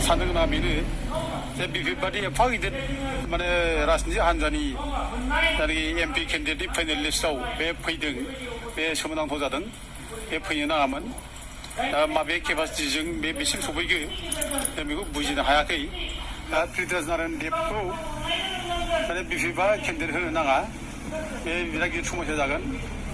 साननो गोनाङा बेनो जे बेफोरबादि एफा गिदिर माने राजनिति हान्जानि जायनाखि एमपि केन्डिडेटनि फाइनेल लिस्टआव बे फैदों बे सोमोनांथाव जादों बे फैनो नाङामोन दा माबे केपासिटिजों बे बिसिम सफैखो जों बेखौ बुजिनो हायाखै दा पृथ्वीराज नारायण देबखौ माने बेसेबा केन्डिडेट होनो नाङा बे बिराद गिदिर समस्या जागोन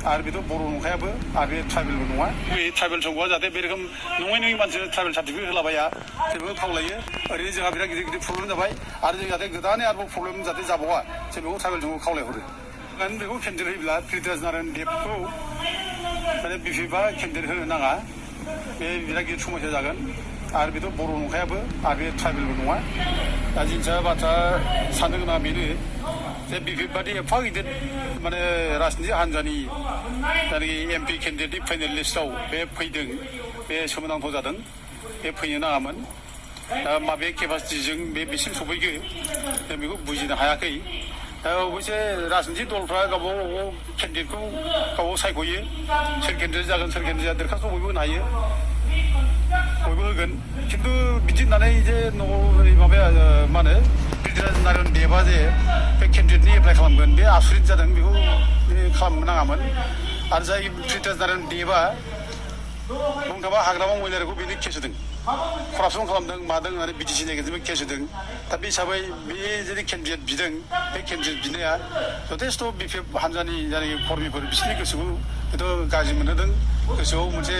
आरो बेथ' बर' नंखायाबो आरो बे ट्राइबेलबो नङा बे ट्राइबेल संग'आ जाहाथे बे रोखोम नङै मानसिनो ट्राइबेल सार्टिफिकेट होलाबाया जों बेखौ खावलायो ओरैनो जोंहा बिराद गिदिर गिदिर प्रब्लेम जाबाय आरो जों जाहाथे गोदानै आरोबाव प्रब्लेम जाहाथे जाबावा जों बेखौ ट्राइबेल संग'आव खावलायहरो माने बेखौ केन्डिडेट होयोब्ला पृथ्वीराज नारायण देबखौ माने बेसेबा केन्डिडेट होनो नाङा बे बिराद गिदिर समस्या जागोन आरो बेथ' बर' नंखायाबो आरो बे ट्राइबेलबो नङा दा जिनिसा बाथ्रा साननो गोनाङा बेनो जे बेफोरबादि एफा गिदिर माने राजनिति हान्जानि जायनाखि एमपि केन्डिडेटनि फाइनेल लिस्टआव बे फैदों बे सोमोनांथाव जादों बे फैनो नाङामोन दा माबे केपासिटिजों बे बिसिम सफैखो जों बेखौ बुजिनो हायाखै दा अबयसे राजनिति दलफ्रा गावबा गाव केन्डिडेटखौ गावबाव सायख'यो सोर केन्डिडेट जागोन सोर केन्डिडेट जाया दरखास्त' बयबो होनो हायो बयबो होगोन खिन्थु बिदि होननानै जे माबाया मा होनो पृथ्वीराज नारायण देबा जे बे केन्डिडेटनि एप्लाइ खालामगोन बे आसुरित जादों बेखौ खालामनो नाङामोन आरो जाय पृथ्वीराज नारायण देबा बुंनो थाङोबा हाग्रामा महिलारिखौ बेनो केस होदों करापसन खालामदों मादों होननानै बिटिसि नेगेटिभ केस होदों दा बे हिसाबै बे जुदि केन्डिडेट बिदों बे केन्डिडेट बिनाया जथेस्थ' बिपिएफ हान्जानि जायनाखि कर्मिफोर बिसोरनि गोसोखौ हयथ' गाज्रि मोनहोदों गोसोआव मोनसे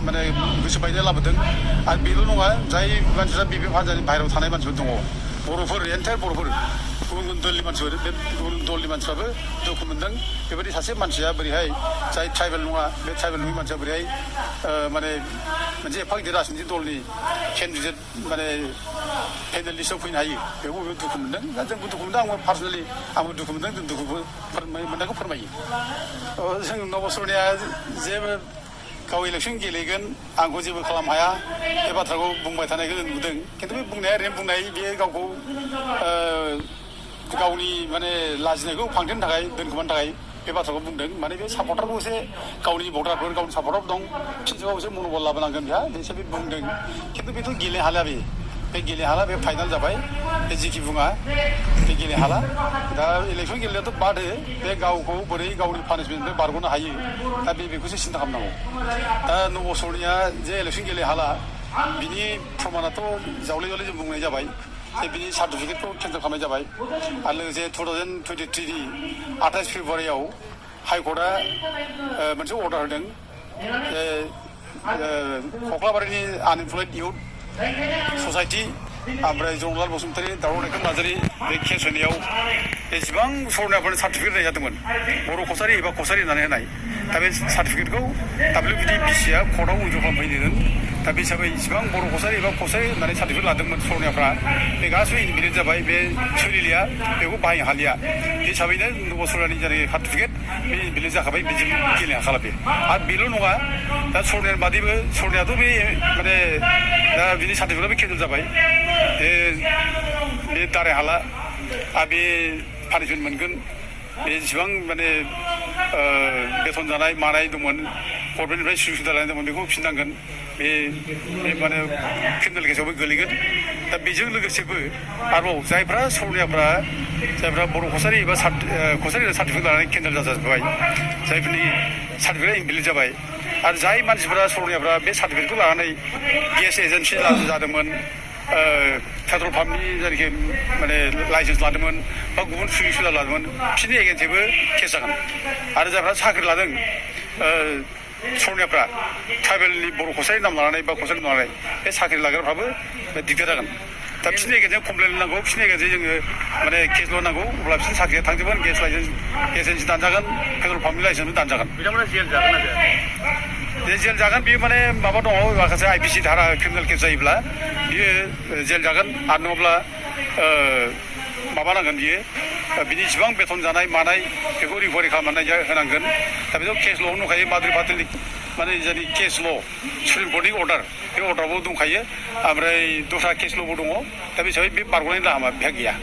माने गोसो बायनाय लाबोदों आरो बेल' नङा जाय मानसिफ्रा बिपिएफ हान्जानि बाहेरायाव थानाय मानसिफोर दङ बर'फोर एन्टायार बर'फोर गुबुन गुबुन दलनि मानसिफोर बे गुबुन दलनि मानसिफ्राबो दुखु मोनदों बेबायदि सासे मानसिया बोरैहाय जाय ट्राइबेल नङा बे ट्राइबेल नङि मानसिया बोरैहाय माने मोनसे एफा गिदिर राजनिति दलनि केन्डिडेट माने पेनेल लिस्टआव फैनो हायो बेखौ बयबो दुखु मोनदों दा जोंबो दुखु मोनदों आंबो पार्सनेलि आंबो दुखु मोनदों जों दुखु मोननायखौ फोरमायो जों नबसरनिया जेबो गाव इलेक्सन गेलेगोन आंखौ जेबो खालामनो हाया बे बाथ्राखौ बुंबाय थानायखौ जों नुदों खिन्थु बे बुंनाया ओरैनो बुंनाय बेयो गावखौ गावनि माने लाजिनायखौ फांथेनो थाखाय दोनखोमानो थाखाय बे बाथ्राखौ बुंदों माने बे सापर्टारबो एसे गावनि भटारफोर गावनि सापर्टार दं बिसोरखौ एसे मन'बल लाबोनांगोन बेहा एसे बे बुंदों खिन्थु बेथ' गेलेनो हाला बे गेलेनो हाला बे फाइनाल जाबाय बे जिखि बुङा बे गेलेनो हाला दा इलेक्सन गेलेनायाथ' बादो बे गावखौ बोरै गावनि पानिशमेन्टनिफ्राय बारग'नो हायो दा बेखौसो सिन्था खालामनांगौ दा नबसरनिया जे इलेक्सन गेलेनो हाला बिनि प्रमानाथ' जावले जों बुंनाय जाबाय जे बिनि सार्टिफिकेटखौ केन्सेल खालामनाय जाबाय आरो लोगोसे 2023नि 28 फेब्रुवारियाव हाइकर्टआ मोनसे अर्डार होदों जे कख्लाबारिनि आनइमप्लयड इउथ ससाइटि ओमफ्राय जंलाल बसुमतारी दावराव देंखो नार्जारी बे केस होनायाव एसेबां सरनाफोरनो सार्टिफिकेट होनाय जादोंमोन बर' कसारि एबा कसारि होननानै होनाय दा बे सार्टिफिकेटखौ WBDPCआ कर्टआव उइद्र' खालामफैदों दा बे हिसाबै इसेबां बर' कसारि एबा कसारि होननानै सार्टिफिकेट लादोंमोन सरनाफ्रा बे गासिबो इनभेलिड जाबाय बे सोलिलिया बेखौ बाहायनो हालिया बे हिसाबैनो नबसरनि जानाय सार्टिफिकेट बे इनभेलिड जाखाबाय बेजों गेलेनो हाखाला बे आरो बेल' नङा दा सरनानि बादैबो सरनायाथ' बे माने दा बिनि सार्टिफिकेटआबो केन्सेल जाबाय बे दाराय हाला आरो बे पानिशमेन्ट मोनगोन बे जेसेबां माने बेथन जानाय मानाय दंमोन गभर्नमेन्टनिफ्राय सुबिदा सुबिदा लानाय दंमोन बेखौ फिननांगोन बे माने क्रिमिनेल केसावबो गोलैगोन दा बेजों लोगोसेबो आरोबाव जायफ्रा सरनियाफ्रा जायफ्रा बर' कसारि एबा कसारि सार्टिफिकेट लानानै केन्सेल जाजोब्बाय जायफोरनि सार्टिफिकेटआ इनभेलिड जाबाय आरो जाय मानसिफ्रा सरनियाफ्रा बे सार्टिफिकेटखौ लानानै गेस एजेन्सि जादोंमोन पेट्रल पाम्पनि जायनाखि माने लाइसेन्स लादोंमोन बा गुबुन सुबिदा सुबिदा लादोंमोन बिसोरनि एगेन्स्टैबो केस जागोन आरो जायफ्रा साख्रि लादों सरनियाफ्रा ट्राइबेलनि बर' कसारि नाम लानानै बा कसारि नाम लानानै बे साख्रि लाग्राफ्राबो दिगदार जागोन दा बिसोरनि एगेन्स्टजों कमप्लेन नांगौ बिसोरनि एगेन्स्टजों जोङो माने केसल' नांगौ अब्ला बिसोरनि साख्रिया थांजोबगोन गेस एजेन्सि दानजागोन पेट्रल पाम्पनि लाइसेन्सबो दानजागोन बिथांमोना जेल जागोन ना जाया जेल जागोन बेयो माने माबा दङ माखासे IPC धारा क्रिमिनेल केस जायोब्ला बियो जेल जागोन आरो नङाब्ला माबानांगोन बियो बिनि इसिबां बेथन जानाय मानाय बेखौ रिकभारि खालामनानै होनांगोन दा बेथ' केस ल' दंखायो माद्रि पार्टिनि माने जोंनि केस ल' सुप्रिम कर्टनि अर्डार बे अर्डारावबो दंखायो ओमफ्राय दस्रा केस ल'बो दङ दा बे हिसाबै बे बारग'नायनि लामा बेहा गैया